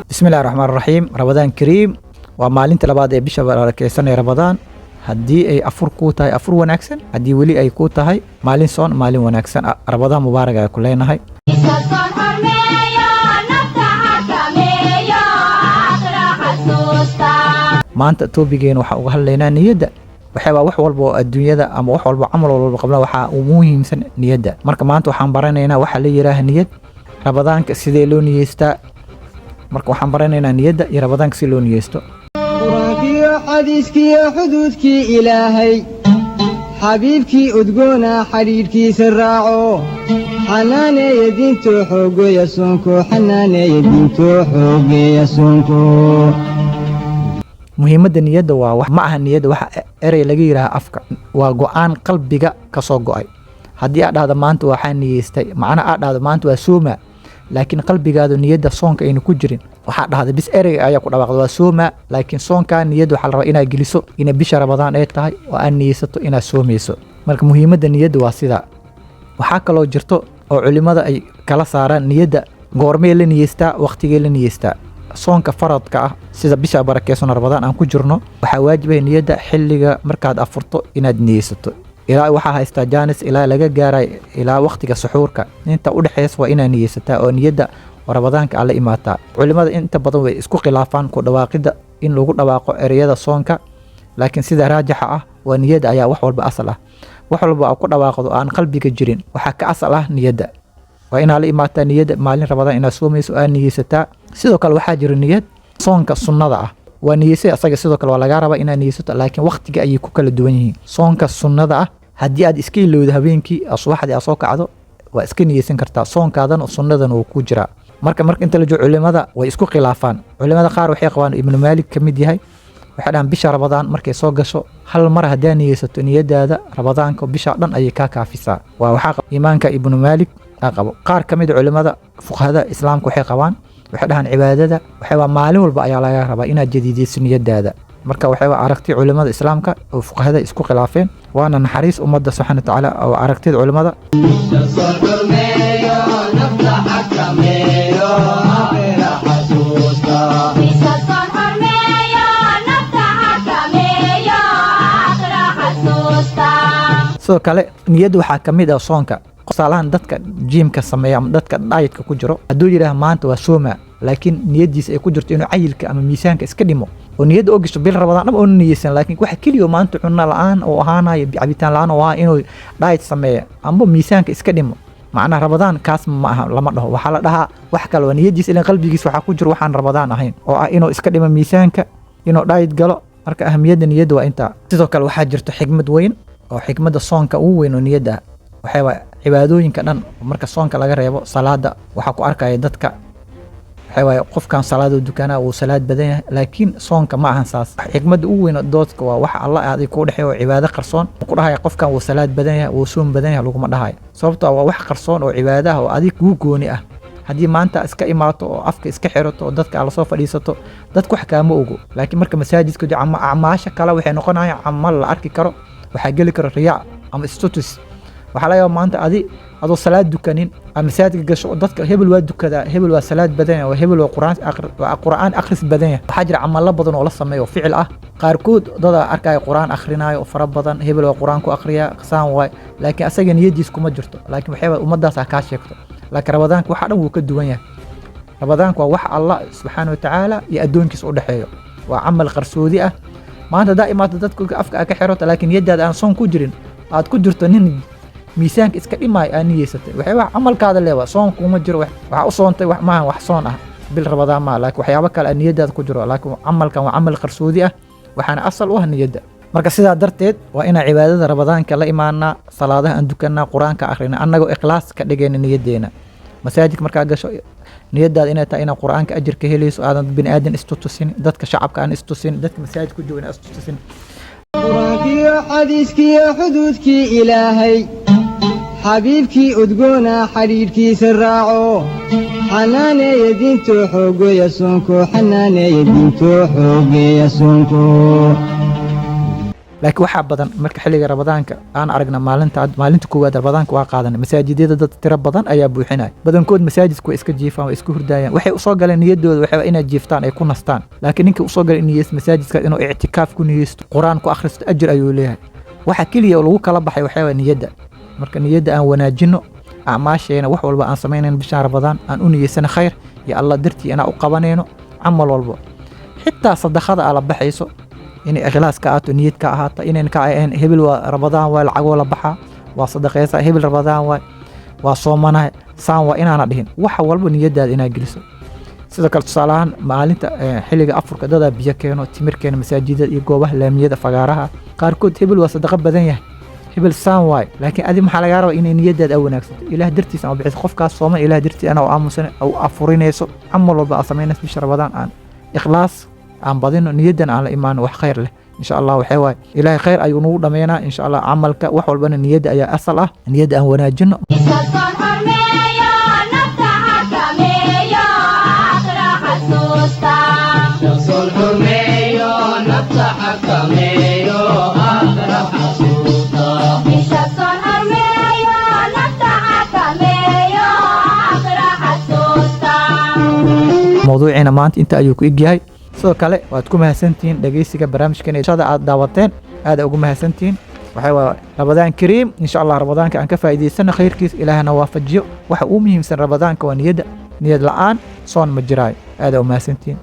Bismillahi raxmaan raxiim. Ramadaan kariim. Waa maalinta labaad ee bisha barakeysan ee Ramadaan. Haddii ay afur kuu tahay, afur wanaagsan. Haddii weli ay kuu tahay maalin soon, maalin wanaagsan. Ramadaan mubaarak ay ku leenahay. Maanta topic-geena waxaan uga hadlaynaa niyadda. Waxyaabaa wax walba oo adduunyada ama wax walba, camal walba qabna, waxaa u muhiimsan niyadda. Marka maanta waxaan baranaynaa waxa la yidhaaha niyad, Ramadaanka sidee loo niyeystaa. Marka waxaan baranaynaa niyadda iyo Ramadaanka si loo niyeysto. Qur-aankiyo xadiiskiyo xuduudkii Ilaahay, xabiibkii udgoona xidhiidhkiisa raaco, xanaaneeya diinto, xoogeeya soonko, xanaaneeya diinto, xoogeeya soonko. Muhiimadda niyadda waa wax ma aha. Niyadda waxa erey laga yidhaaha afka, waa go-aan qalbiga ka soo go-ay. Haddii aad dhahdo "Maanta waxaa niyeystay," macna aad dhahdo "Maanta waa sooma," laakiin qalbigaadu niyadda soonka aynu ku jirin, waxaa dhahday bis ereyga ayaa ku dhawaaqda, "Waa sooma," laakiin soonkaa niyadda waxaa la rabaa inaad geliso inay bisha Ramadaan ay tahay oo aad niyeysato inaad soomayso. Marka muhiimadda niyadda waa sidaa. Waxaa kaloo jirto oo culimmada ay kala saaraan niyadda: goormee la niyeystaa, waqtigee la niyeystaa? Soonka faradka ah, sida bisha barakeysan Ramadaan aan ku jirno, waxaa waajibaya niyadda xilliga markaad afurto inaad niyeysato. Ilaa waxaa haystaa jaanis ilaa laga gaaray ilaa waqtiga suxuurka, inta udhexeysa waa inaad niyeysataa oo niyadda Ramadaanka aad la imaataa. Culimada inta badan way isku khilaafaan ku dhawaaqidda, in lagu dhawaaqo ereyada soonka, laakiin sida raajixa ah waa niyadda ayaa wax walba asal ah. Wax walba aad ku dhawaaqdo aan qalbiga jirin, waxaa ka asal ah niyadda. Waa inaad la imaataa niyadda maalin Ramadaan inaad soomayso, aad niyeysataa. Sidoo kale waxaa jira niyad soonka sunnada ah. Waa niyeysay asaga, sidoo kale waa lagaa rabaa inaad niyeysato, laakiin waqtiga ayay ku kala duwan yihiin. Soonka sunnada ah haddii aad iska ilowdo habeenkii, subaxdii aad soo kacdo, waa iska niyeysan kartaa, soonkaadana sunnadan wuu ku jiraa. Marka inta la joogo, culimada way isku khilaafaan. Culimada qaar waxay qabaan, Ibnu Maalik ka mid yahay, waxay dhahaan bisha Ramadaan markay soo gasho, hal mar haddaa niyeysato niyadaada Ramadaanka, bisha dhan ayay kaa kaafisaa. Waa waxaa imaanka Ibnu Maalik aa qabo. Qaar ka mid a culimada fuqahada Islaamka waxay qabaan, waxay dhahaan cibaadada waxay waa maalin walba ayaa laga rabaa inaad jadiideyso niyadaada. Marka waxay waa aragti culimada Islaamka oo fuqahada isku khilaafeen, waana naxariis ummadda subxaana watacaala oo aragtida culimada. Xurmeeyo, nafta xakameeyo, aakhira xasuusta. Bisasoon xurmeeyo, nafta xakameeyo, aakhira xasuusta. Sidoo kale niyadda waxaa ka mid ah soonka. Tusaalahan, dadka gym-ka sameeya ama dadka diet-ka ku jiro, hadduu yidhaah "Maanta waa sooma," laakiin niyaddiisa ay ku jirto inuu cayilka ama miisaanka iska dhimo oo niyadda oo gasho bil Ramadaan dham oona niyeysan, laakiin waxa keliya oo maanta cunno la-aan oo ahaanayo, cabitaan la-aan oo ahaa, inuu diet sameeya amba miisaanka iska dhimo, macnaha Ramadaan kaas ma aha lama dhaho. Waxaa la dhahaa wax kale waa niyaddiisa, ilan qalbigiisa waxaa ku jiro waxaan Ramadaan ahayn oo ah inuu iska dhimo miisaanka, inuu diet galo. Marka ahamiyadda niyadda waa intaa. Sidoo kale waxaa jirto xikmad weyn oo xikmadda soonka ugu weyn oo niyadda ah. Waxay waa cibaadooyinka dhan marka soonka laga reebo salaada, waxaa ku arkaya dadka, waxay waaye qofkan salaada dukanaa, wuu salaad badan yahay, laakiin soonka ma ahan saas. Xikmadda ugu weyn oo doodka waa waxa Allah aday kuu dhexeeyo oo cibaado qarsoon ku dhahaya. Qofkan wuu salaad badan yahay, wuu soon badan yahay laguma dhahayo, sababtoo ah waa wax qarsoon oo cibaado ah oo adig kuu gooni ah. Haddii maanta iska imaato oo afka iska xirato oo dadka aad lasoo fadhiisato, dadku wax kaama ogo. Laakiin marka masaajidka ama acmaasha kale waxay noqonayaan camal la arki karo, waxaa geli karo riyaa ama status. Waxaa laga yaabaa maanta adi adoo salaad dukanin ama masaajidka gasho oo dadka "Hebel waa dukadaa, hebel waa salaad badan yahay, hebel waa quraan waa qur'aan akhris badan yahay." Waxaa jira camalo badan oo la sameeyo oo ficil ah. Qaarkood dada arkaya qur'aan akhrinayo oo fara badan, "Hebel waa qur'aan ku akhriya," saan waay, laakiin asaga niyadiis kuma jirto. Laakiin waxyaaba ummaddaas ha kaa sheegto. Laakiin Ramadaanka waxa dhan wuu ka duwan yahay. Ramadaanka waa wax Allah subxaana watacaala iyo addoonkiisa u dhexeeyo, waa camal qarsoodi ah. Maanta haddaa imaato, dadka afka aad ka xirato, laakiin niyadaada aan soon ku jirin, aad ku jirto nin miisaanka iska dhimaayo aad niyeysatay, waxyaaba camalkaada leewa soon kuma jiro. Waxaa u soontay wax maaha wax soon ah, bil Ramadaan maaha, laakiin waxyaabo kale aad niyadaada ku jiro. Laakiin camalkan waa camal qarsoodi ah, waxaana asal u ah niyadda. Marka sidaa darteed waa inaan cibaadada Ramadaanka la imaanaa, salaadaha aan dukanaa, Qur-aanka akhrina, annagoo ikhlaas ka dhigayna niyaddeena. Masaajidka markaa gasho, niyadaada inay tahay inaad Qur-aanka ajir ka helayso, aadan bini aadan istutusin, dadka shacabka aan istusin, dadka masaajid ku jooga inaan istutusin. Qur-aankiyo xadiiskiyo xuduudkii Ilaahay, xabiibkii udgoona xidhiidhkiisa raaco, xanaaneeya diinto, xoogeeya soonko, xanaaneeya diinto, xoogeeya soonko. Laakiin waxaa badan marka xilliga Ramadaanka aan aragna, maalinta koowaad Ramadaanka waa qaadanay, masaajidyada dad tiro badan ayaa buuxinaya. Badankood masaajidku way iska jiifaan, way iska hurdayaan. Waxay usoo galeen niyaddooda waxay inay jiiftaan, ay ku nastaan. Laakiin ninka usoo galay niyeyst masaajidka inuu ictikaaf ku niyeysto, Qur-aan ku akhristo, ajir ayuu leeyahay. Waxa keliya oo lagu kala baxay waxaa waye niyadda. Marka niyadda aan wanaajino, acmaasheena wax walba aan samaynayno bishaan Ramadaan aan u niyeysano khayr iyo Allah dartii inaan u qabanayno camal walbo, xitaa sadaqada ala baxayso inay ikhlaas ka ahaato, niyad ka ahaato, inayn ka ahayn hebel waa Ramadaan waa lacagoo la baxaa, waa sadaqaysaa, hebel Ramadaan waay, waa soomanahay, saan waa inaana dhihin. Wax walba niyadaada inaad geliso. Sidoo kale, tusaale ahaan, maalinta xilliga afurka dadaa biyo keeno, timir keeno masaajidada iyo goobaha laamiyada, fagaaraha qaarkood. Hebel waa sadaqo badan yahay, hebel saan waay, laakiin adi maxaa lagaa rabaa? Inay niyadaada wanaagsanto, Ilaah dartiis ama bixiso qofkaas sooman, Ilaah dartiis ana aamusan u afurinayso. Camal walba aad samaynayso bisha Ramadaan aan ikhlaas aan badino, niyaddan aan la imaano wax khayr leh, insha Allah. Waxay waaye Ilaahay khayr ayuu nagu dhameynaa, insha Allah. Camalka wax walbana niyadda ayaa asal ah. Niyadda aan wanaajino. Isasoon hormeeyo, nafta xakameeyo, aakhira xasuusta. Soon xurmeeyo, nafta xakameeyo, aakhira xasuusta. Isasoon hormeeyo, nafta xakameeyo, aakhira xasuusta. Mawduuciina maanta inta ayuu ku egyahay. Sidoo kale waad ku mahadsantihiin dhegeysiga barnaamijkan shada aad daawateen, aad ugu mahadsantihiin. Waxay waa Ramadaan kariim, insha Allah. Ramadaanka aan ka faa'iidaysano khayrkiis, Ilaahna waafajiyo. Waxa ugu muhiimsan Ramadaanka waa niyadda. Niyad la'aan soon ma jiraayo. Aad u mahadsantihiin.